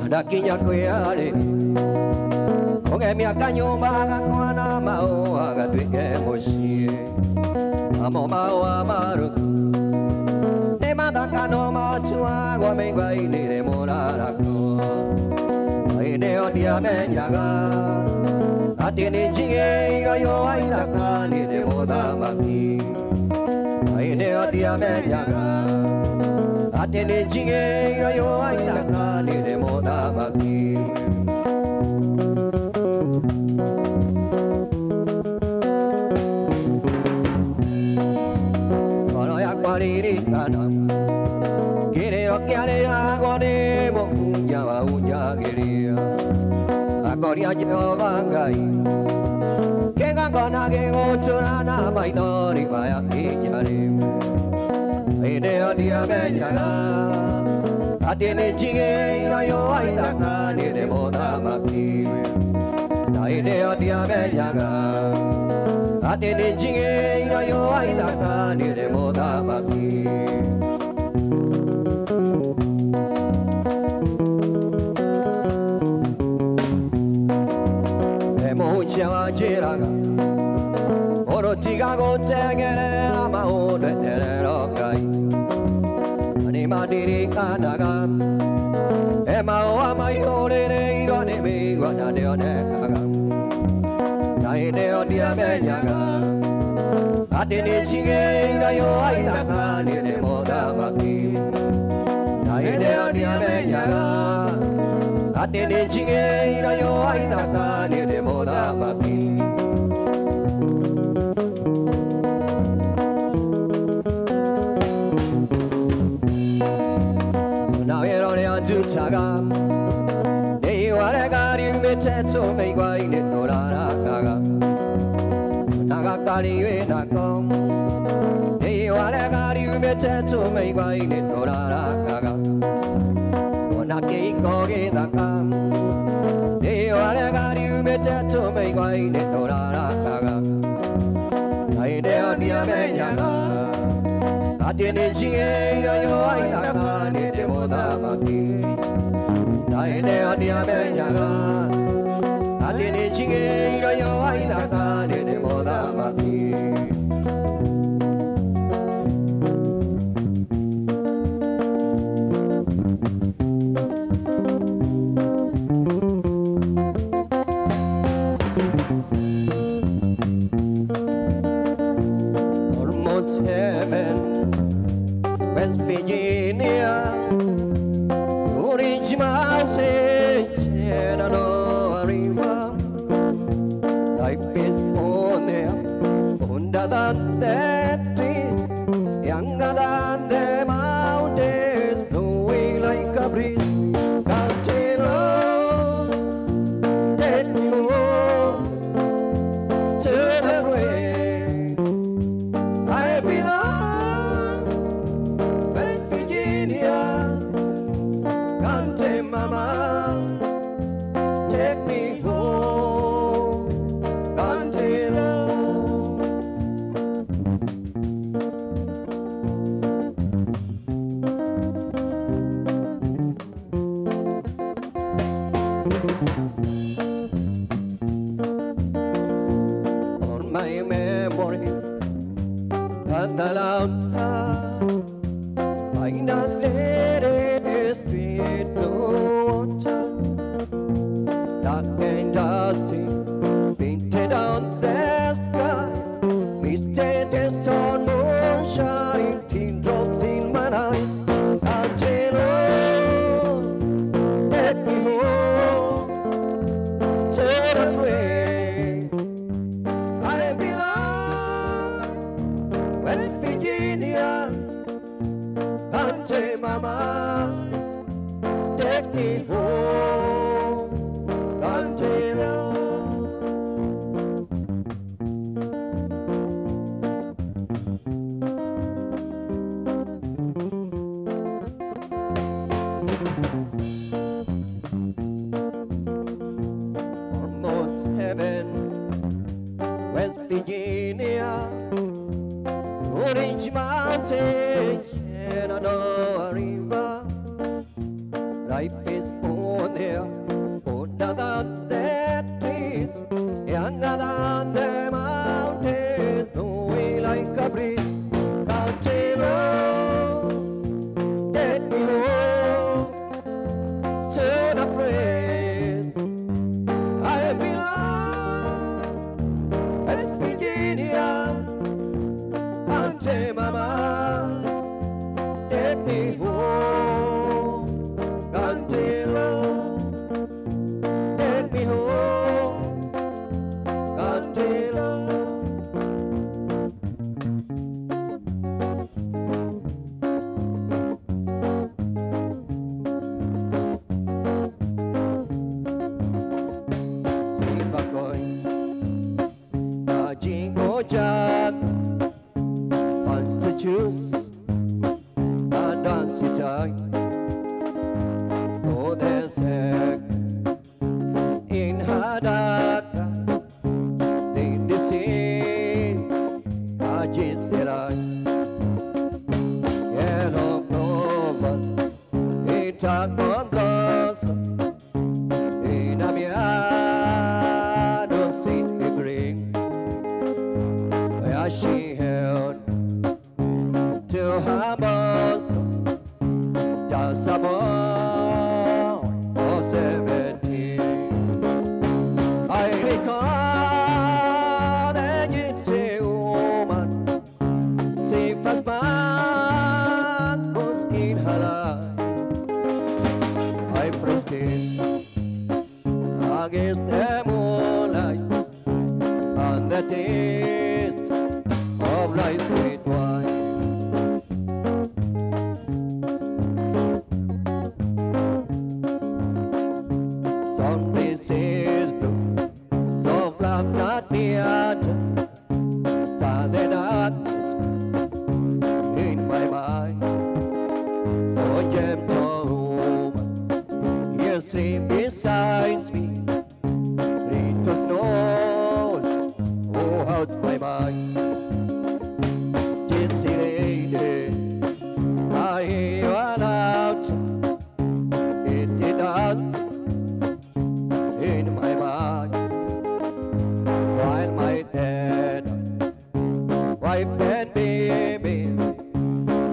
Ndakinya kwĩ arĩmi kũgemia kanyũmba gakwa na mahũa gatuĩke mũciĩ namo mahũa ma rũci nĩ mathaka no matuagwo mĩigua-inĩ nĩ mũrarako. Hĩndĩ ĩyo ndiamenyaga atĩ nĩ njigĩirwo yũa ithaka nĩ ndĩ mũthamaki. Hĩndĩ ĩyo ndiamenyaga atĩ nĩ njigĩirwo yũa ithaka nĩ ndĩ mũthamaki. Ngoro yakwa ririkana kĩrĩro kĩarĩragwo nĩ mũhunjia wahunjagĩria akoria Jehova Ngai kĩgongona gĩgũtũra na maithori maya nginya rĩu. Hĩndĩ ĩyo ndiamenyaga atĩ nĩ njigĩirwo yũa ithaka nĩ ndĩ mũthamaki. Na hĩndĩ ĩyo ndiamenyaga atĩ nĩ njigĩirwo yũa ithaka nĩ ndĩ mũthamaki. Mũhunjia wanjĩraga ũrũtiga gũtengerera maũndũ eterera Ngai. Nĩ mandirikanaga he mahũa maihũrĩrĩirwo nĩ mĩigua na ndĩonekaga. Na hĩndĩ ĩyo ndiamenyaga atĩ nĩ njigĩire yũa ithaka nĩ ndĩ mũthamaki. Na hĩndĩ ĩyo ndiamenyaga atĩ nĩ njigĩire yũa ithaka nĩ ndĩ mũthamaki. Ona wĩra ũrĩa ndutaga nĩ iwarega riumĩte tũmĩigua-inĩ tũrarakaga. Ona gakari wĩnako nĩ iwarega riumĩte tũmĩigua-inĩ tũrarakaga. Ona kĩhiko gĩthaka nĩ iwarega riumĩte tũmĩigua-inĩ tũrarakaga. Na hĩndĩ ĩyo ndiamenyaga atĩ nĩ njigĩire yũa ithaka nĩ ndĩ mũthamaki. Na hĩndĩ ĩyo ndiamenyaga atĩ nĩ njigĩire yũa ithaka nĩ ndĩ mũthamaki. Almost heaven, West Virginia, Orange Mountain, Shenandoah River. Life is on there, older than the trees, younger than the mountains, blowing like a breeze. Country road, take me home to the place I belong, West Virginia, country mama, take me home, country road. On my memory, and the loud minus lady, sweet blue waters, dark and dusty, painted on the sky, misted on moonshine, teardrops in my eyes. Until oh, take me home to the place I belong, West Virginia, country mama, take me home, country road. Virginia, Orange Mountain, Shenandoah River. Life is born there, older than the trees, younger than the mountains, blowing like a breeze. Country road, take me home to the place I belong. West Virginia, country mama, take me home. Country road, take me home. Country road. Silver coins, a jingle jack, fancy shoes, and dancing time. Oh, there's heck in her dark, they deceive a gypsy life. Yellow clovers, in on blossom, in a meadow city green, where she held to her bosom just a boy of 17. I recall the gypsy woman, safe as sparkles in her life. I frisked against the moonlight and the taste of life's sweet wine. Some places blue, so love not yet, star the darkness in my mind. Oh, gentle woman, you sleep beside me, little snows, oh, how's my mind? Gypsy lady, I hear you out, it dances in my mind, while my dead wife and babies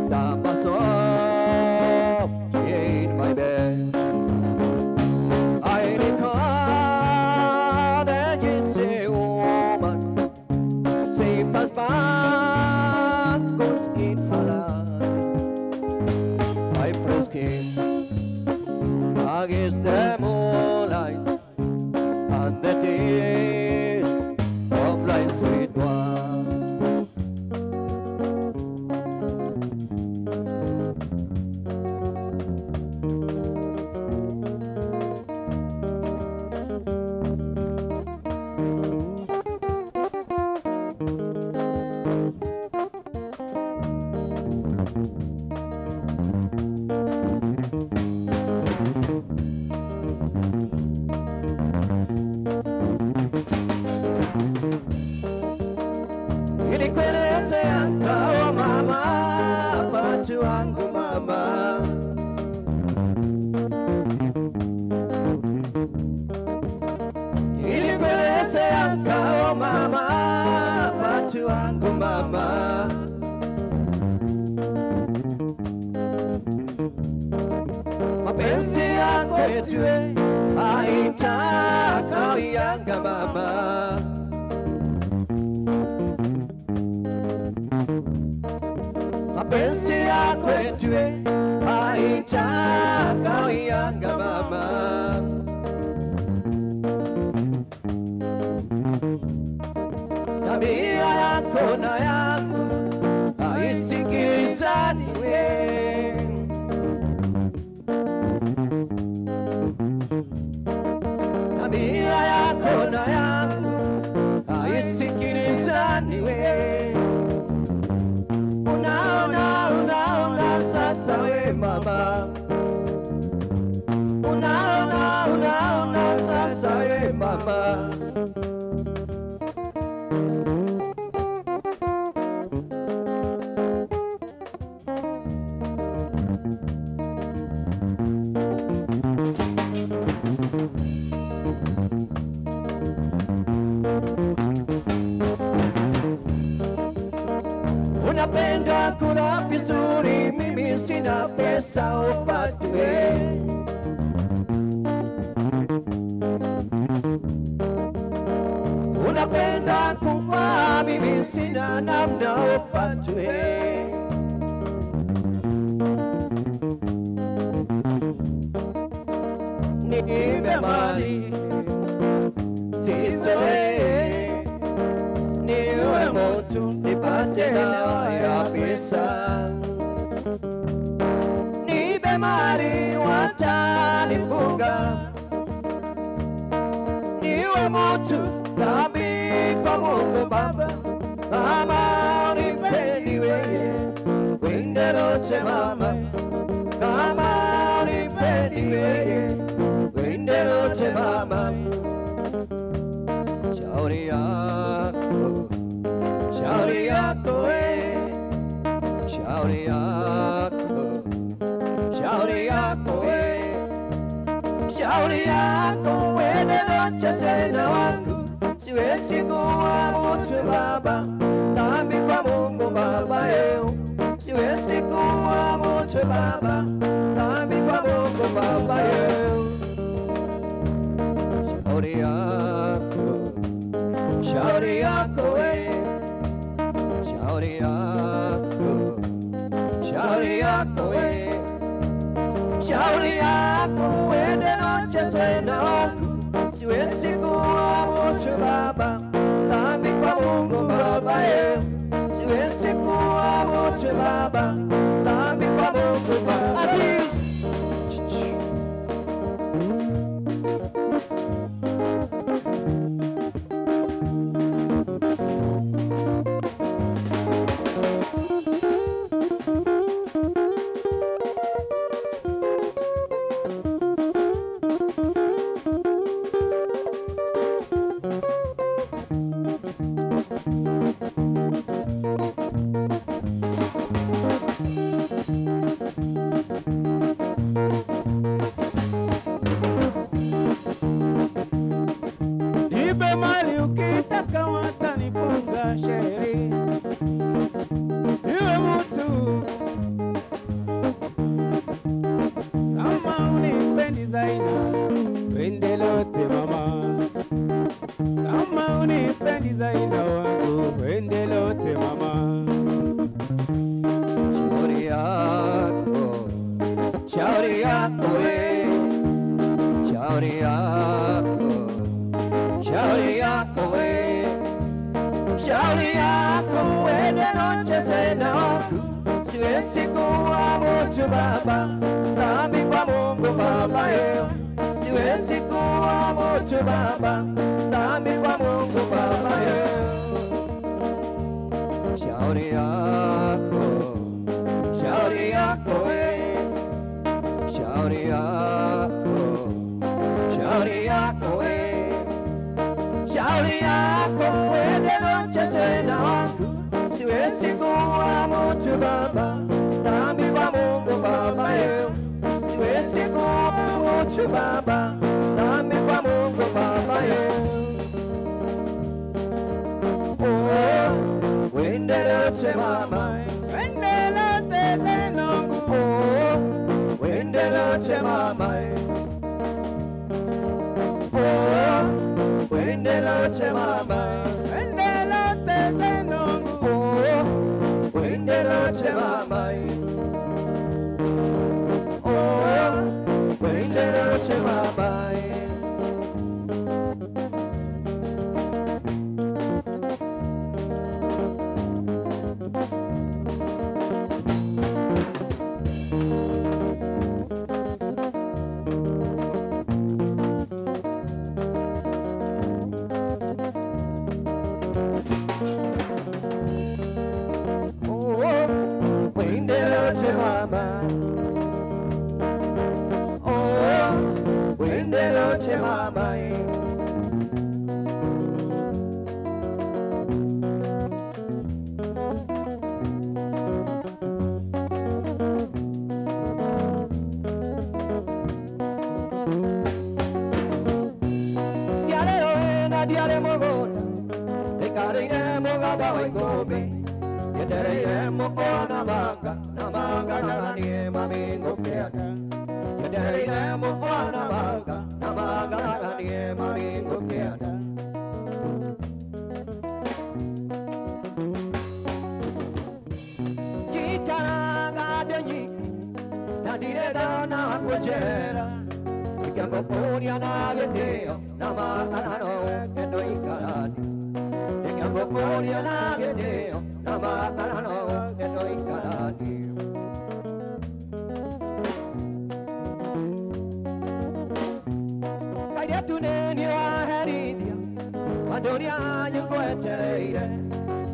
slumber soft in my bed. I recall the gypsy woman, safe as sparkles in her lies. I frisking against the moonlight and the taste of life's sweet wine. Nilikuelezea kao mama, watu wangu mama, nilikuelezea kao mama, watu wangu mama. Mapenzi yako yetu haitakawianga mama. Mapenzi yako yetu haitakawianga mama. Tabia yako na yangu haisikilizani we. Tabia yako na yangu haisikilizani we. Unaona, unaona sasa we mama, unaona, unaona sasa we mama. Unapenda kula vizuri, mimi sina pesa upatwe. Unapenda kuvaa, mimi sina namna upatwe. Nipe mali sizoe, niwe mtu nipate dawa ya pesa. Nipe mali watanifunga, niwe mtu dhambi kwa Mungu Baba. Kama unipendi wewe, wende lote mama. Kama unipendi wewe, wende lote mama. Shauri yako, shauri yako we, shauri yako, shauri yako we, shauri yako wende lote sena wangu. Siwezi kuwa mtu baba, dhambi kwa Mungu Baba yeo. Siwezi kuwa mtu baba, dhambi kwa Mungu Baba yeo. Shauri yako, shauri yako we, shauri yako, shauri yako we, shauri yako wende noche sena wangu. Siwezi kuwa mtu baba, dhambi kwa Mungu Baba yeo. Siwezi kuwa mtu baba, dhambi kwa Mungu Baba. Abuse. Nipe mali ukitaka watanifunga sheri, niwe mtu kama unipendi zaidi, wende lote mama. Kama unipendi zaidi wangu, wende lote mama. Shauri yako, shauri yako we, shauri yako, shauri yako we, shauri yako wende noche sena wangu. Siwezi kuwa mtu baba, dhambi kwa Mungu Baba yeo. Siwezi kuwa mtu baba, dhambi kwa Mungu Baba yeo. Shauri yako, shauri yako we, shauri yako, shauri yako we, shauri yako wende noche sena wangu. Siwezi kuwa mtu baba, dhambi kwa Mungu Baba yeo. Siwezi kuwa mtu baba, dhambi kwa Mungu Baba yeo. Oh, wende lote mama, Wende lote zenongu, oh, wende lote mama, oh, wende lote mama, wende lote zenongu, oh, wende lote mama, oh, wende lote mama. Oh, wende lote mama. Oh, wende lote mama. Diarero ena diare mogona, ekareire mogaba waikobe, yendereire Mwana manga na manga na nie mamingo kianda Nyendereire mwana manga na manga na nie mamingo kianda Jikaraga ndenyi na ndirenda na gũcerera Ndikangũkũria na gĩtĩo na makana no ũke tũikaranie Ndikangũkũria na gĩtĩo na makana no ũke tũikaranie Kairĩtu nĩ niĩ waherithia wanduria nyingwetereire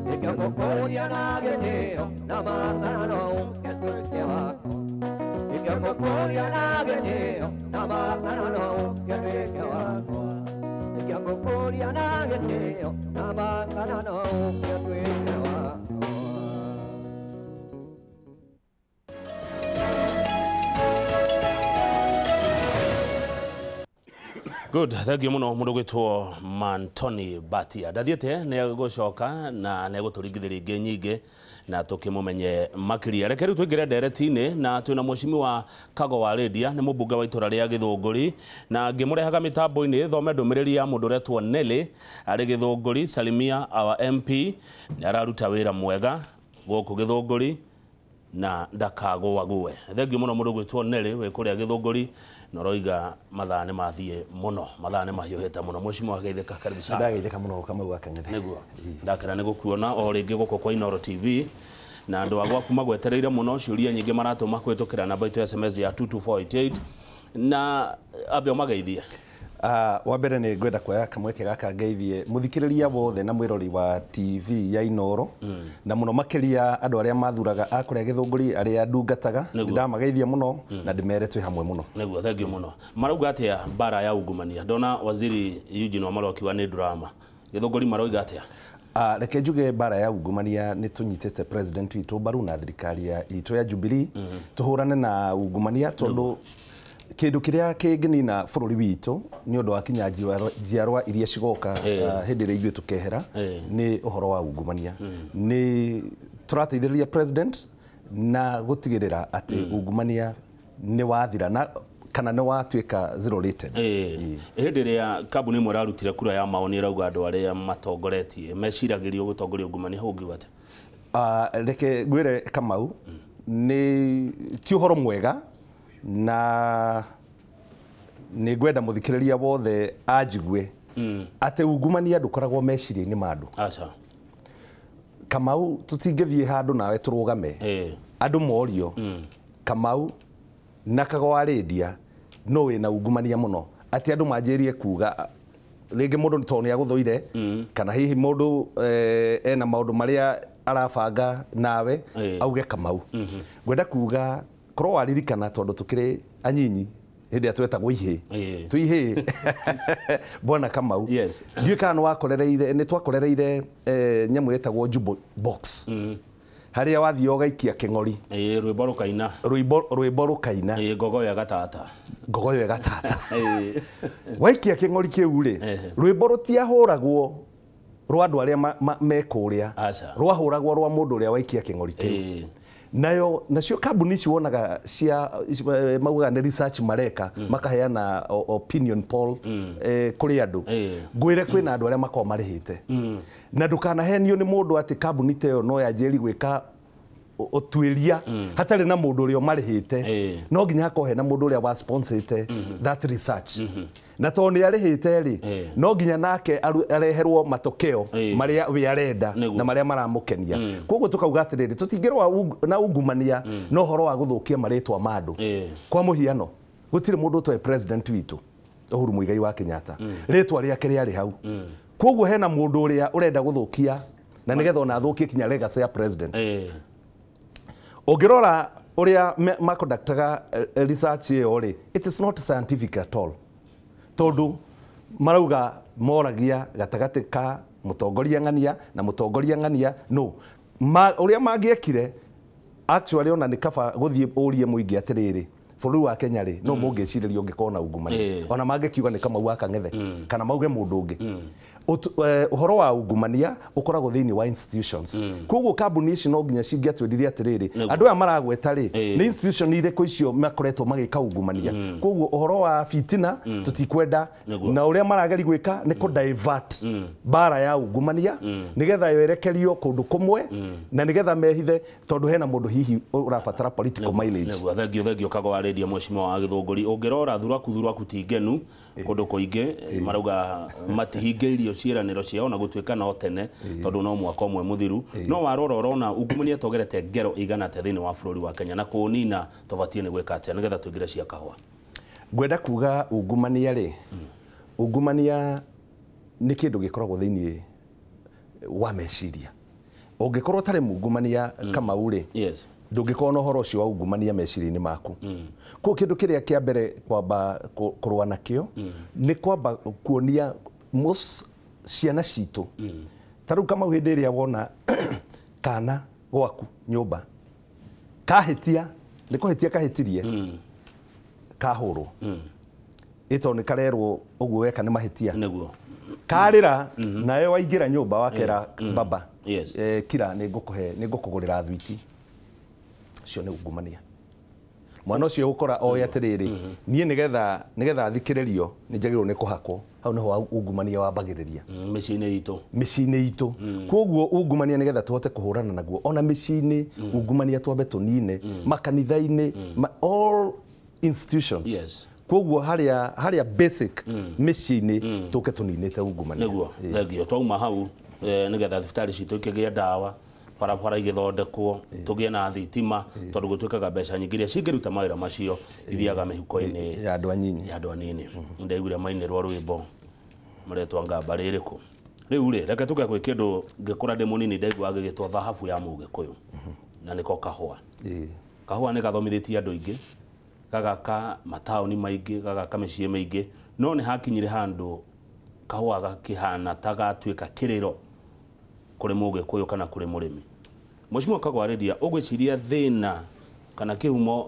Ndikangũkũria na gĩtĩo na makana no ũke tuĩke wakwa Ndikangũkũria na gĩtĩo na makana no ũke tuĩke wakwa Ndikangũkũria na gĩtĩo na makana no ũke tuĩke wakwa. Good, thank you muno mundu gwitwo Mantoni Batia. Ndathiĩte nĩ egũcoka na nĩ egũtũringithĩria ingĩ nyingĩ na tũkĩmũmenye makĩria. Reke rĩu tũingĩre ndereti-inĩ na twĩna mheshimiwa Kago wa Lydia, nĩ mũmbunge wa itũra rĩa Gĩthũngũri, na ngĩmũrehaga mĩtambo-inĩ thome ndũmĩrĩri ya mũndũ ũretwo Nelly arĩ Gĩthũngũri. Salimia our MP, nĩ araruta wĩra mwega gũkũ Gĩthũngũri na ndakagũague. Thengiũ mũno mũndũ gwĩtwo Nelly wĩ kũrĩa Gĩthũngũri na ũroiga mathaa nĩ mathiĩ mũno, mathaa nĩ mahiũhĩte mũno. Mheshimiwa geithĩka, karibu sana. Ndageithĩka mũno Kamau wa Kang'ethe. Nĩguo ndakena nĩ gũkuona o rĩngĩ gũkũ kwa Inooro TV, na andũ a gwaku magwetereire mũno, ciũria nyingĩ maratũma kũhĩtũkĩra namba itũ ya SMS ya 22488 na ambe ũmageithie. Wa mbere nĩ ngwenda kuoya kamweke gaka ngeithie mũthikĩrĩria wothe na mwĩrori wa TV ya Inooro, na mũno makĩria andũ arĩa mathuraga a kũrĩa Gĩthũngũri arĩa ndungataga. Ndamageithia mũno na ndĩmere twĩ hamwe mũno. Nĩguo, thengiũ mũno. Marauga atĩa mbara ya ungumania? Ndona waziri Eugene Wamalwa akiuga nĩ drama. Gĩthũngũri maroiga atĩa? Reke njuge mbara ya ungumania nĩ tũnyitĩte president witũ mbaru na thirikari ya itũ ya Jubilee tũhũrane na ungumania, tondũ kĩndũ kĩrĩa kĩngĩnina bũrũri witũ nĩ ũndũ wa kinya njiarwa iria cigoka hĩndĩ ĩrĩa ithuĩ tũkehera nĩ ũhoro wa ungumania. Nĩ tũrateithĩrĩria president na gũtigĩrĩra atĩ ungumania nĩ wathira na kana nĩ watuĩka zero rated. Hĩndĩ ĩrĩa kambuni ĩmwe ĩrarutire kura ya maoni ĩrauga andũ arĩa matongoretie meciragĩrio gũtongoria ungumania, hau ũngiuga atĩa? Reke ngwĩre Kamau, nĩ ti ũhoro mwega na nĩ ngwenda mũthikĩrĩria wothe anjigue atĩ ungumania ndũkoragwo meciria-inĩ ma andũ. Aca. Kamau, tũtingĩthiĩ handũ nawe tũrũgame andũ morio Kamau na Kago wa Lydia no wĩna ungumania mũno, atĩ andũ manjĩrie kuga rĩngĩ mũndũ tondũ nĩ agũthũire kana hihi mũndũ ena maũndũ marĩa arabanga nawe auge Kamau. Ngwenda kuga korwo waririkana tondũ tũkĩrĩ anyinyi hĩndĩ ĩrĩa twetagwo ihĩĩ, twĩ ihĩĩ bwana Kamau, ndiũĩ kana nĩwakorereire, nĩ twakorereire nyamũ ĩtagwo Jumbo Box harĩa wathiĩ ũgaikia kĩng'ori, rwĩmbo rũkaina, rwĩmbo rũkaina, ngogoyo ĩgatata, ngogoyo ĩgatata. Waikia kĩng'ori kĩu rĩ, rwĩmbo rũtiahũragwo rwa andũ arĩa me kũrĩa, rwahũragwo rwa mũndũ ũrĩa waikia kĩng'ori kĩu. Nayo nacio kambuni ici wonaga cia maugaga nĩ research mareka, makaheana opinion poll kũrĩ andũ. Ngwĩre kwĩna andũ arĩa makoragwo marĩhĩte, na ndũkanahenio nĩ mũndũ atĩ kambuni ta ĩyo no yanjĩrĩrie gwĩka ũtuĩria hatarĩ na mũndũ ũrĩa ũmarĩhĩte. No nginya hakorwo hena mũndũ ũrĩa wa sponsorĩte that research, na tondũ nĩ arĩhĩte rĩ, no nginya nake areherwo matokeo marĩa we arenda na marĩa maramũkenia. Koguo tũkauga atĩrĩrĩ, tũtingĩrũa na ungumania na ũhoro wa gũthũkia marĩtwa ma andũ. Kwa mũhiano, gũtirĩ mũndũ ũtoĩ president witũ Uhuru Muigai wa Kenyatta, rĩtwa rĩake rĩarĩ hau. Koguo hena mũndũ ũrĩa ũrenda gũthũkia na nĩgetha ona athũkie kinya legacy ya president. Ũngĩrora ũrĩa maconductaga research ĩyo rĩ, it is not scientific at all, tondũ marauga moragia gatagatĩ ka mũtongoria ng'ania na mũtongoria ng'ania no ũrĩa mangĩekire actually ona nĩ kaba gũthiĩ ũrie mũingĩ atĩrĩrĩ, Bũrũri wa Kenya rĩ no mũngĩcirĩria ũngĩkorwo na ungumania ona mangĩkiuga nĩ Kamau wa Kang'ethe kana mauge mũndũ ũngĩ. Ũhoro wa ungumania ũkoragwo thĩinĩ wa institutions. Koguo kambuni ici no nginya cingĩatwĩrire atĩrĩrĩ, andũ aya maragweta rĩ nĩ institution irĩkũ icio makoretwo magĩka ungumania. Koguo ũhoro wa fitina tũtikwenda, na ũrĩa marageri gwĩka nĩ kũ divert mbara ya ungumania nĩgetha yerekerio kũndũ kũmwe na nĩgetha mehithe tondũ hena mũndũ hihi ũrabatara political mileage. Nĩguo, thengio Kago wa Radio mheshimiwa wa Gĩthũngũri. Ũngĩrora thuraku ti ngenu kũndũ kũingĩ marauga matihingĩirio ciĩranĩro ciao na gũtuĩka no tene tondũ no mwaka ũmwe mũthiru. No warora ũrona ungumania togerete ngero igana atĩa thĩinĩ wa bũrũri wa Kenya na kũũnina tũbatiĩ nĩ gwĩka atĩa nĩgetha tũingĩre cia kahũa? Ngwenda kuga ungumania rĩ, ungumania nĩ kĩndũ gĩkoragwo thĩinĩ wa meciria. Ũngĩkorwo ũtarĩ mungumania Kamau rĩ, ndũngĩkorwo na ũhoro ũcio wa ungumania meciria-inĩ maku. Koguo kĩndũ kĩrĩa kĩa mbere kwamba kũrũa nakĩo nĩ kwamba kuonia ciana citũ. Ta rĩu Kamau hĩndĩ ĩrĩa wona kana gwaku nyũmba kahĩtia, nĩ kũhĩtia kahĩtirie, kahũrwo ĩtondũ nĩ karerwo ũguo weka nĩ mahĩtia. Nĩguo. Karĩra nawe waingĩra nyũmba wakera baba, kira nĩ ngũkũhe, nĩ ngũkũgũrĩra thwiti. Ũcio nĩ ungumania. Mwana ũcio ũgũkora oĩ atĩrĩrĩ, niĩ nĩgetha thikĩrĩrio nĩ njagĩrĩirwo nĩ kũhakwo. Hau nĩho ungumania wambagĩrĩria. Mĩciĩ-inĩ itũ. Mĩciĩ-inĩ itũ. Koguo ungumania nĩgetha tũhote kũhũrana naguo ona mĩciĩ-inĩ ungumania twambe tũnine, makanitha-inĩ, all institutions. Koguo harĩa basic mĩciĩ-inĩ tũke tũninĩte ungumania. Nĩguo, thengio. Twauma hau nĩgetha thibitarĩ citũ ikĩgĩe ndawa, barabara igĩthondekwo, tũgĩe na thitima, tondũ gũtuĩkaga mbeca nyingĩ iria cingĩruta mawĩra macio ithiaga mĩhuko-inĩ ya andũ anyinyi. Ya andũ anini. Ndaiguire mainĩrwo rwĩmbo maretwa ngamba rĩrĩkũ. Rĩu rĩ, reke tũke gwĩ kĩndũ ngĩkũra ndĩ mũnini ndaiguaga gĩgĩtwo thahabu ya Mũgĩkũyũ, na nĩko kahũa. Kahũa nĩ gathomithĩtie andũ aingĩ, gagaka mataũni maingĩ, gagaka mĩciĩ mĩingĩ, no nĩ hakinyire handũ kahũa gakĩhana ta gatuĩka kĩrĩro kũrĩ Mũgĩkũyũ kana kũrĩ mũrĩmi. Mheshimiwa Kagwarĩria, ũgwĩciria thĩna kana kĩhumo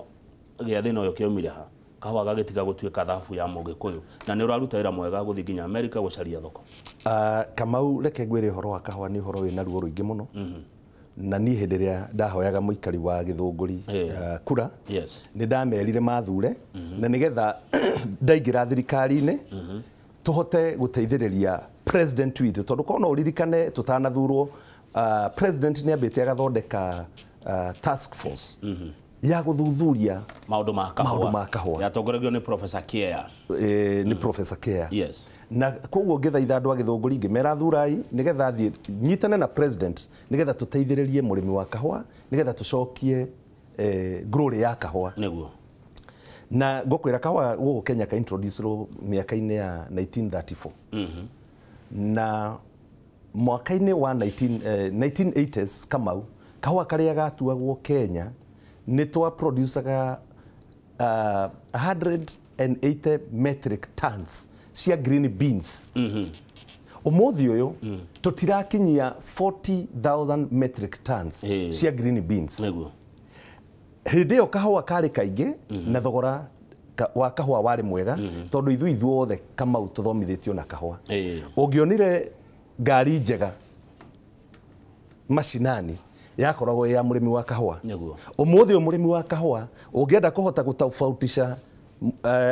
gĩa thĩna ũyũ kĩaumire ha? Kahũa gagĩtiga gũtuĩka thahabu ya Mũgĩkũyũ na nĩ ũraruta wĩra mwega gũthiĩ nginya Amerika gũcaria thoko. Kamau, reke ngwĩre ũhoro wa kahũa nĩ ũhoro wĩna ruo rũingĩ mũno. Na niĩ hĩndĩ ĩrĩa ndahoyaga mũikari wa Gĩthũngũri kura, nĩ ndamerire mathure na nĩgetha ndaingĩra thirikari-inĩ tũhote gũteithĩrĩria president witũ, tondũ korwo no ũririkane tũtanathurwo, president nĩ ambĩte agathondeka task force ya gũthuthuria maũndũ ma kahũa. Yatongoragio nĩ Professor Kea. Nĩ Professor Kea. Na koguo ngĩthaitha andũ a Gĩthũngũri ngĩmera thurai nĩgetha thiĩ nyitane na president nĩgetha tũteithĩrĩrie mũrĩmi wa kahũa nĩgetha tũcokie glory ya kahũa. Nĩguo. Na ngũkwĩra kahũa gũkũ Kenya ka introduce-rwo mĩaka-inĩ ya 1934. Na mwaka-inĩ wa 1980s Kamau, kahũa karĩa gatuagwo Kenya nĩ twa producaga 180 metric tons cia green beans. Ũmũthĩ ũyũ tũtirakinyia 40,000 metric tons cia green beans. Nĩguo. Hĩndĩ ĩyo kahũa karĩ kaingĩ na thogora wa kahũa warĩ mwega tondũ ithuĩ ithuothe Kamau tũthomithĩtio na kahũa. Ũngĩonire ngari njega macinani yakoragwo ya mũrĩmi wa kahũa. Ũmũthĩ ũyũ mũrĩmi wa kahũa ũngĩenda kũhota gũtofautisha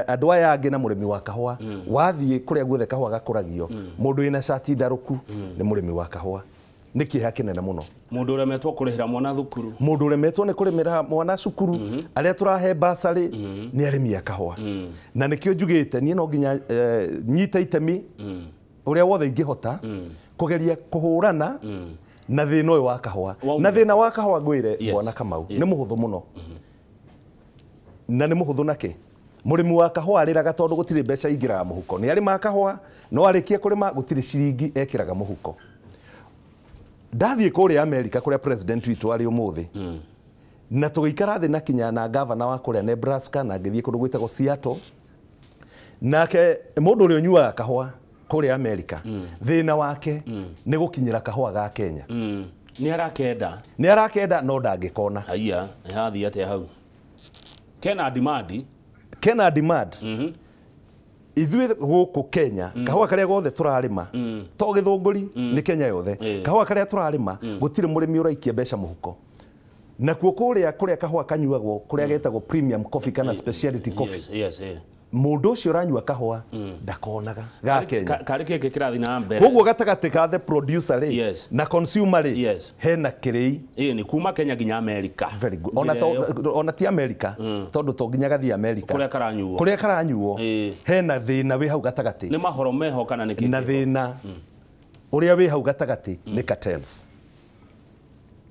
andũ aya angĩ na mũrĩmi wa kahũa, wathiĩ kũrĩa guothe kahũa gakũragio, mũndũ wĩna cati ndarũku nĩ mũrĩmi wa kahũa. Nĩ kĩeha kĩnene mũno. Mũndũ ũremetwo kũrĩhĩra mwana thukuru. Mũndũ ũremetwo nĩ kũrĩmĩra mwana cukuru, arĩa tũrahe basarĩ nĩ arĩmi a kahũa. Na nĩkĩo njugĩte niĩ no nginya nyite itemi ũrĩa wothe ingĩhota kũgeria kũhũrana na thĩna ũyũ wa kahũa. Na thĩna wa kahũa ngwĩre bwana Kamau nĩ mũhũthũ mũno. Na nĩ mũhũthũ nakĩ? Mũrĩmi wa kahũa arĩraga tondũ gũtirĩ mbeca ingĩraga mũhuko. Nĩ arĩmaga kahũa, no arĩkia kũrĩma gũtirĩ ciringi ekĩraga mũhuko. Ndathiĩ kũrĩa Amerika kũrĩa president witũ arĩ ũmũthĩ, na tũgĩikara thĩ na kinya na gavana wa kũrĩa Nebraska, na ngĩthiĩ kũndũ gwĩtagwo Seattle. Nake mũndũ ũrĩa ũnyuaga kahũa kũrĩa Amerika, thĩna wake nĩ gũkinyĩra kahũa ga Kenya. Nĩ arakenda. Nĩ arakenda no ndangĩkona. Haiya, hathiĩ atĩa hau? Kena demand. Kena demand. Ithuĩ gũkũ Kenya kahũa karĩa gothe tũrarĩma to gĩthũngũri nĩ Kenya yothe kahũa karĩa tũrarĩma gũtirĩ mũrĩmi ũraikia mbeca mũhuko. Nakuo kũrĩa kũrĩa kahũa kanyuagwo kũrĩa getagwo premium coffee kana specialty coffee. Yes. Mũndũ ũcio ũranyua kahũa ndakonaga ga Kenya. Karĩ kĩngĩ kĩrathiĩ na mbere. Koguo gatagatĩ ka the producer rĩ na consumer rĩ hena kĩrĩi. Ĩĩ ni kuma Kenya nginya America. Very good. Ona ti America tondũ to nginya gathiĩ America. Kũrĩa karanyuo. Kũrĩa karanyuo hena thĩna wĩ hau gatagatĩ. Nĩ mahoro meho kana nĩ kĩĩ? Na thĩna ũrĩa wĩ hau gatagatĩ nĩ cartels.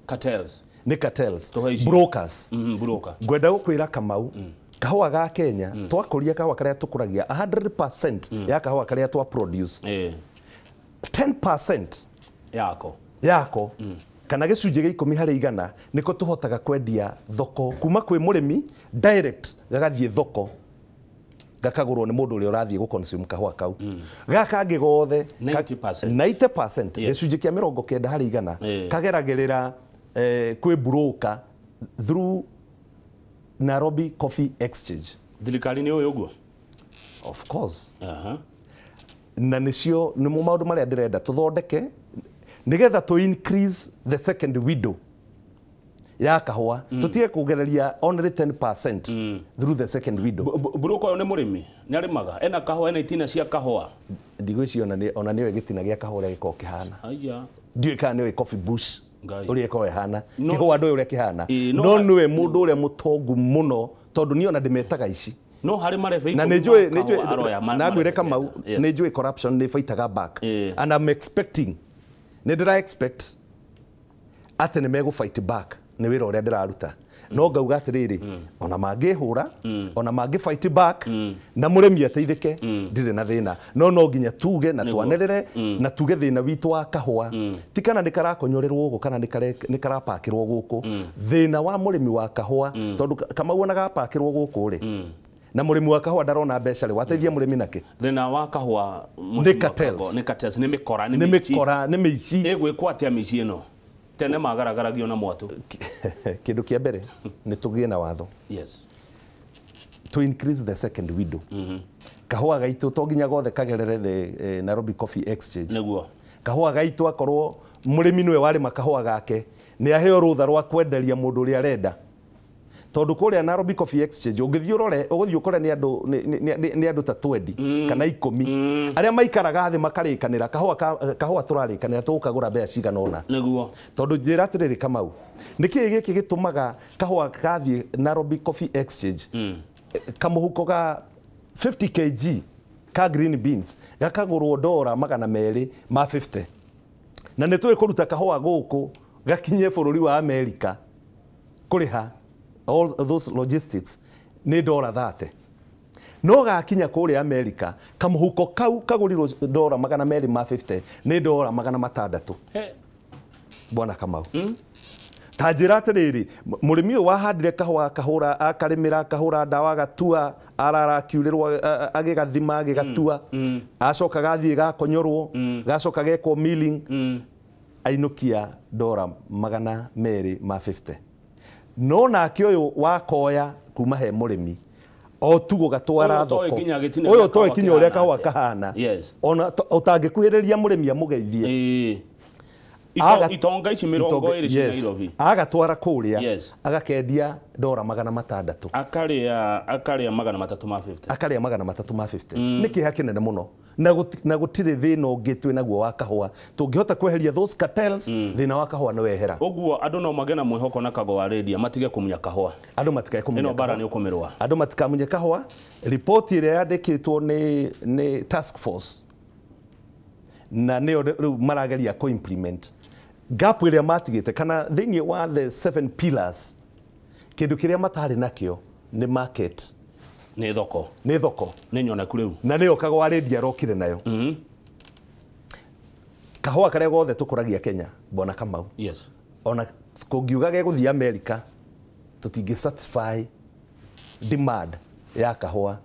Cartels. Nĩ cartels. Brokers. Broker. Ngwenda gũkwĩra Kamau kahũa ga Kenya twakũria kahũa karĩa tũkũragia 100% ya kahũa karĩa twa produce 10% yako kana gĩcunjĩ gĩa 10 harĩ igana nĩko tũhotaga kwendia thoko kuma kwĩ mũrĩmi direct gagathiĩ thoko gakagũrwo nĩ mũndũ ũrĩa ũrathiĩ gũ consume kahũa kau. Gaka kangĩ gothe 90% gĩcunjĩ kĩa 90 harĩ igana kageragĩrĩra kwĩ broker through Nairobi Coffee Exchange. Thirikari nĩ ũĩ ũguo? Of course. Na nĩcio nĩmo maũndũ marĩa ndĩrenda tũthondeke nĩgetha tũ increase the second window ya kahũa tũtige kũgereria only 10% through the second window. Broker ũyũ nĩ mũrĩmi, nĩ arĩmaga, ena kahũa, ena itina cia kahũa. Ndigwĩciria ona nĩoĩ gĩtina gĩa kahũa ũrĩa gĩkoragwo kĩhana. Aya. Ndiũĩ kana nĩoĩ coffee bush ũrĩa ĩkoragwo ĩhana. Kĩhũa ndũĩ ũrĩa kĩhana. No nĩwe mũndũ ũrĩa mũtongu mũno tondũ niĩ ona ndĩmetaga ici. No harĩ marebe na nĩnjũĩ na ngwĩre Kamau nĩnjũĩ corruption nĩ baitaga back and I'm expecting nĩ ndĩra expect atĩ nĩ megũ fight back nĩ wĩra ũrĩa ndĩraruta. No ngauga atĩrĩrĩ ona mangĩhũra ona mangĩ fight back na mũrĩmi ateithĩke ndirĩ na thĩna. No no nginya tuge na twanĩrĩre na tuge thĩna witũ wa kahũa ti kana nĩ karakonyorerwo gũkũ kana nĩ karapakĩrwo gũkũ. Thĩna wa mũrĩmi wa kahũa tondũ Kamau ona gapakĩrwo gũkũ rĩ na mũrĩmi wa kahũa ndarona mbeca rĩ wateithia mũrĩmi nakĩ? Thĩna wa kahũa nĩ cartels. Nĩ cartels, nĩ mĩkora, nĩ mĩkora, nĩ mĩici. Ĩgwĩkwo atĩa mĩici ĩno? Tene magaragaragio na mwatũ. Kĩndũ kĩa mbere nĩ tũgĩe na watho. Yes. To increase the second window. Kahũa gaitũ to nginya gothe kagerere the Nairobi Coffee Exchange. Nĩguo. Kahũa gaitũ akorwo mũrĩmi nĩwe warĩma kahũa gake nĩ aheo rũtha rwa kwenderia mũndũ ũrĩa arenda. Tondũ kũrĩa Nairobi Coffee Exchange ũngĩthiĩ ũrore ũgũthiĩ ũkore nĩ andũ nĩ andũ ta 20 kana 10 arĩa maikaraga thĩ makarĩkanĩra kahũa tũrarĩkanĩra tũgũkagũra mbeca cigana ũna. Nĩguo. Tondũ njĩra atĩrĩrĩ Kamau nĩkĩĩ gĩkĩ gĩtũmaga kahũa gathiĩ Nairobi Coffee Exchange kamũhuko ga 50 kg ka green beans gakagũrwo dora 250 na nĩ tũĩ kũruta kahũa gũkũ gakinye bũrũri wa America kũrĩha all those logistics nĩ dora 30. No gakinya kũrĩa America kamũhuko kau kagũrirwo dora 250 nĩ dora 600. Bwana Kamau. Ta njĩra atĩrĩrĩ mũrĩmi ũyũ wahandire kahũa akahũra akarĩmĩra akahũra ndawa agatua arara akiurĩrwo agĩgathima agĩgatua acoka gathiĩ gakonyorwo gacoka gekwo milling ainũkia dora 250. No nake ũyũ wakoya kuma he mũrĩmi o tu gũgatwara thoko ũyũ ũtoĩ kinya ũrĩa kahũa kahana ona ũtangĩkuhĩrĩria mũrĩmi amũgeithie. Itonga ici 20 cia Nairobi agatwara kũrĩa agakendia dora 600 akarĩa 350 akarĩa 350. Nĩ kĩeha kĩnene mũno na gũtirĩ thĩna ũngĩ twĩ naguo wa kahũa tũngĩhota kweheria those cartels thĩna wa kahũa nĩ wehera. Ũguo andũ no magĩe na mwĩhoko na Kago Radio matige kũmunya kahũa. Andũ matikae kũmunya ĩno bara nĩ ũkũmĩrũa. Andũ matikamunye kahũa. Ripoti ĩrĩa yandĩkĩtwo nĩ task force na nĩyo rĩu marageria kũ implement gap ĩrĩa matigĩte kana thĩinĩ wa the 7 pillars kĩndũ kĩrĩa matarĩ nakĩo nĩ market nĩ thoko nĩ thoko nĩ nyoneku rĩu na nĩyo Kago Radio arokire nayo. Kahũa karĩa gothe tũkũragia Kenya Bwana Kamau. Yes. Ona kũngiuga gegũthiĩ America tũtingĩ satisfy demand ya kahũa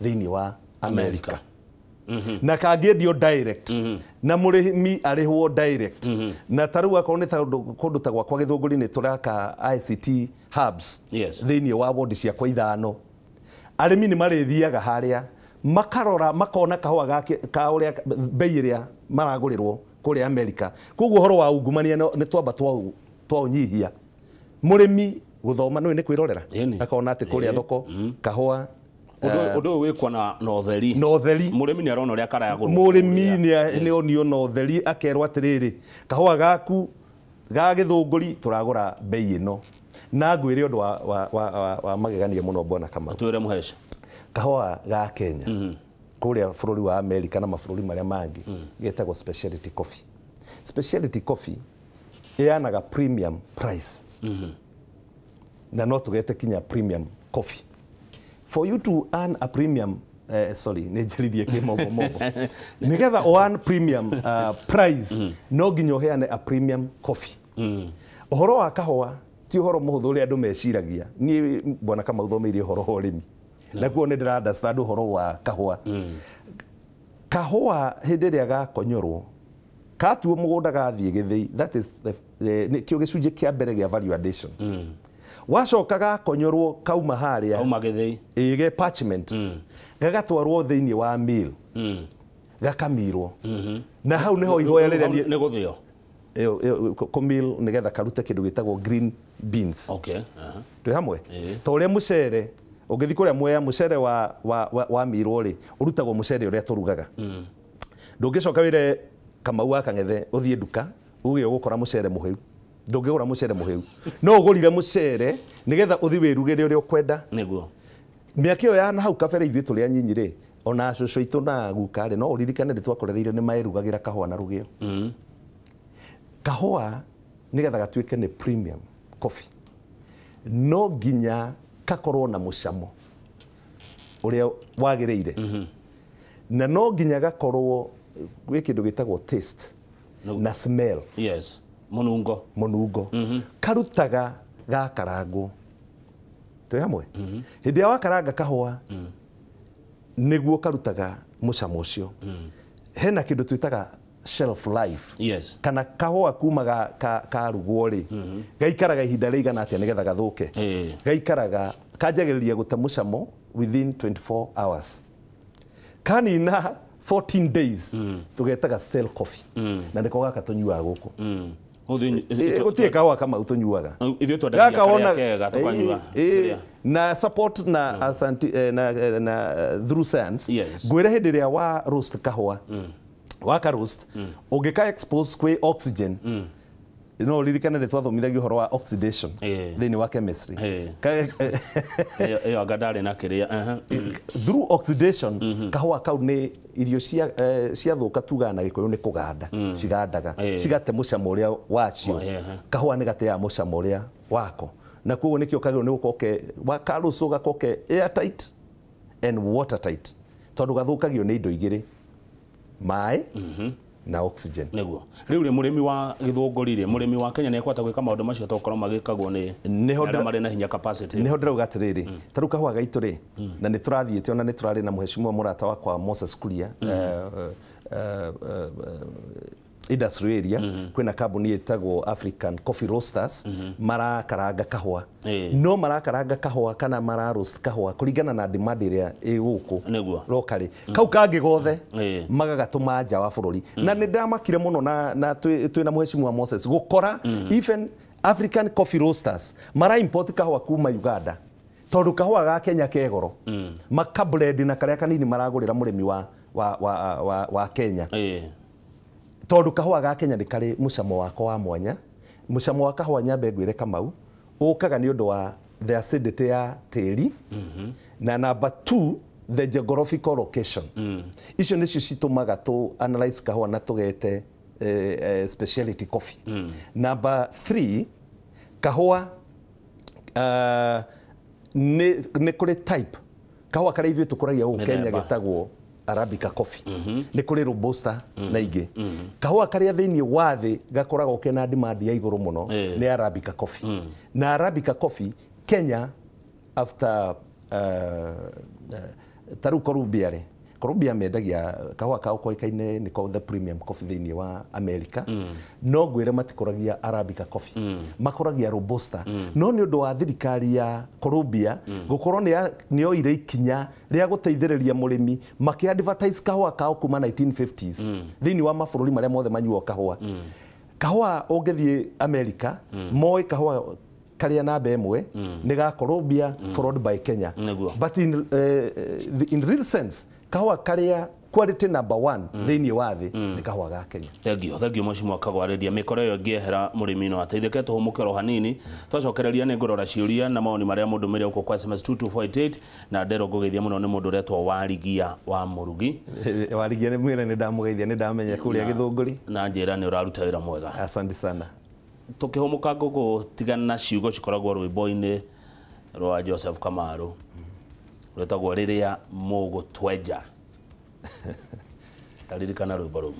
thĩinĩ wa America. Na kangĩendio direct na mũrĩmi arĩhwo direct. Na ta rĩu akorwo nĩ ta kũndũ ta gwakwa Gĩthũngũri nĩ tũraka ICT hubs thĩinĩ wa ward ciakwa 5. Arĩmi nĩ marĩthiaga harĩa makarora makona kahũa gake ka ũrĩa bei ĩrĩa maragũrĩrwo kũrĩa America. Koguo ũhoro wa ungumania nĩ twamba twaũnyihia. Mũrĩmi gũthoma nĩ kwĩrorera akona atĩ kũrĩa thoko kahũa ũndũ ũyũ wĩkwo na ũtheri. Na ũtheri. Mũrĩmi nĩ arona ũrĩa karagũrwo. Mũrĩmi nĩ onio na ũtheri akerwo atĩrĩrĩ, kahũa gaku ga Gĩthũngũri tũragũra bei ĩno. Na ngwĩre ũndũ wa magegania mũno Bwana Kamau. Twĩre Mũhece. Kahũa ga Kenya kũrĩa bũrũri wa America na mabũrũri marĩa mangĩ getagwo specialty coffee. Specialty coffee ĩanaga premium price. Na no tũgete kinya premium coffee. For you to earn a premium, sorry, nĩ njaririe kĩmombo mombo. Nĩgetha earn premium price, no nginya ũheane a premium coffee. Ũhoro wa kahũa ti ũhoro mũhũthũ ũrĩa andũ meciragia. Niĩ Bwana Kamau thomeire ũhoro wa ũrĩmi. Na kuo nĩ ndĩra understand ũhoro wa kahũa. Kahũa hĩndĩ ĩrĩa gakonyorwo, katuo mũgũnda gathiĩ gĩthĩi, that is kĩo gĩcunjĩ kĩa mbere gĩa value addition. Wacoka gakonyorwo kauma harĩa kauma gĩthĩi ĩĩ ge parchment gagatwarwo thĩinĩ wa mill gakamirwo. Na hau nĩho ihoya rĩrĩa nĩ gũthĩo kũmill nĩgetha karute kĩndũ gĩtagwo green beans. Okay. Twĩ hamwe ta ũrĩa mũcere ũngĩthiĩ kũrĩa Mwea mũcere wa mirwo rĩ ũrutagwo mũcere ũrĩa tũrugaga. Ndũngĩcoka wĩre Kamau wa Kang'ethe ũthiĩ nduka uge ũgũkora mũcere mũhĩu. Ndũngĩgũra mũcere mũhĩu. No ũgũrire mũcere nĩgetha ũthiĩ wĩrugĩre ũrĩa ũkwenda. Nĩguo. Mĩaka ĩyo ya na hau kabere ithuĩ tũrĩ anyinyi rĩ ona cũcũ aitũ na guka rĩ no ũririkane nĩ twakorereire nĩ maerugagĩra kahũa na rũgĩo. Kahũa nĩgetha gatuĩke nĩ premium coffee no nginya kakorwo na mũcamo ũrĩa wagĩrĩire. Na no nginya gakorwo gwĩ kĩndũ gĩtagwo taste na smell. Yes. Mũnungo. Mũnungo. Karutaga gakarangwo. Twĩ hamwe? Hĩndĩ ĩrĩa wakaranga kahũa nĩguo karutaga mũcamo ũcio. Hena kĩndũ twĩtaga shelf life. Yes. Kana kahũa kuma karugwo rĩ gaikaraga ihinda rĩigana atĩa nĩgetha gathũke. Gaikaraga kanjagĩrĩria gũte mũcamo within 24 hours. Kanina 14 days tũgetaga stale coffee. Na nĩko gaka tũnyuaga gũkũ. Gũtirĩ kahũa Kamau tũnyuaga. Ithuĩ twendagia karĩa kega tũkanyua. Na support na na through science. Ngwĩre hĩndĩ ĩrĩa wa roast kahũa waka roast ũngĩka expose kwĩ oxygen no ũririkane nĩ twathomithagio ũhoro wa oxidation thĩinĩ wa chemistry. Ĩyo anga ndarĩ na kĩrĩa. Through oxidation kahũa kau nĩ irio ciathũka tugaga na Gĩkũyũ nĩ kũganda cigandaga cigate mũcamo ũrĩa wacio. Kahũa nĩ gateaga mũcamo ũrĩa wako. Na koguo nĩkĩo kagĩrĩirwo nĩ gũkorwo ke wakarũcũ gakorwo ke airtight and watertight tondũ gathũkagio nĩ indo igĩrĩ, maĩ na oxygen. Nĩguo. Rĩu rĩ mũrĩmi wa Gĩthũngũri rĩ mũrĩmi wa Kenya nĩ ekũhota gwĩka maũndũ macio tokorwo magĩkagwo nĩ arĩa marĩ na hinya capacity. Nĩho ndĩrauga atĩrĩrĩ, ta rĩu kahũa gaitũ rĩ na nĩ tũrathiĩte ona nĩ tũrarĩ na mũheshimiwa mũrata wakwa Moses Kuria industry area kwĩna kambuni ĩtagwo African Coffee Roasters marakaranga kahũa. No marakaranga kahũa kana mara roast kahũa kũringana na demand ĩrĩa ĩ gũkũ locally. Kau kangĩ gothe magagatũma nja wa bũrũri. Na nĩ ndamakire mũno na twĩna mũheshimiwa Moses gũkora even African Coffee Roasters mara import kahũa kuma Uganda tondũ kahũa ga Kenya ke goro. Makablend na karĩa kanini maragũrĩra mũrĩmi wa Kenya. Tondũ kahũa ga Kenya nĩ karĩ mũcamo wako wa mwanya. Mũcamo wa kahũa nyambe ngwĩre Kamau ũkaga nĩ ũndũ wa the acidity ya tĩri na number 2 the geographical location. Icio nĩcio citũmaga tũ analyze kahũa na tũgete specialty coffee. Number 3 kahũa nĩ kũrĩ type kahũa karĩa ithuĩ tũkũragia gũkũ Kenya getagwo Arabica coffee. Nĩ kũrĩ Robusta na ingĩ. Kahũa karĩa thĩinĩ wa thĩ gakoragwo kena demand ya igũrũ mũno nĩ Arabica coffee. Na Arabica coffee Kenya after ta rĩu Colombia rĩ, Colombia mendagia kahũa kao koĩkaine nĩko the premium coffee thĩinĩ wa America. No ngwĩre matikũragia Arabica coffee, makũragia Robusta. No nĩ ũndũ wa thirikari ya Colombia gũkorwo nĩ yoire ikinya rĩa gũteithĩrĩria mũrĩmi, makĩ advertise kahũa kao kuma 1950s thĩinĩ wa mabũrũri marĩa mothe manyuo kahũa. Kahũa ũngĩthiĩ America, moĩ kahũa karĩa namba ĩmwe nĩ ga Colombia, followed by Kenya. But in real sense, kahũa karĩa quality number one thĩinĩ wa thĩ nĩ kahũa ga Kenya. Thengio, thengio mheshimiwa Kagwareria. Mĩkoro ĩyo ĩngĩehera mũrĩmi no ateithĩke. Tũhũmũke oro hanini, twacokereria nĩ ngũrora ciũria na mawoni marĩa mũndũ mĩre gũkũ kwa SMS 22488 na ndero ngũgeithia mũno nĩ mũndũ ũretwo Warigia wa Mũrugi. Warigia nĩ mwĩre nĩ ndamũgeithia, nĩ ndamenya kũrĩa Gĩthũngũri. Na njĩra nĩ ũraruta wĩra mwega. Asante sana. Tũkĩhũmũka ngũgũtigana na ciugo cikoragwo rwĩmbo-inĩ rwa Joseph Kamaru rwĩtagwo rĩrĩa mũgũtwenja. Taririkana rwĩmbo rũu.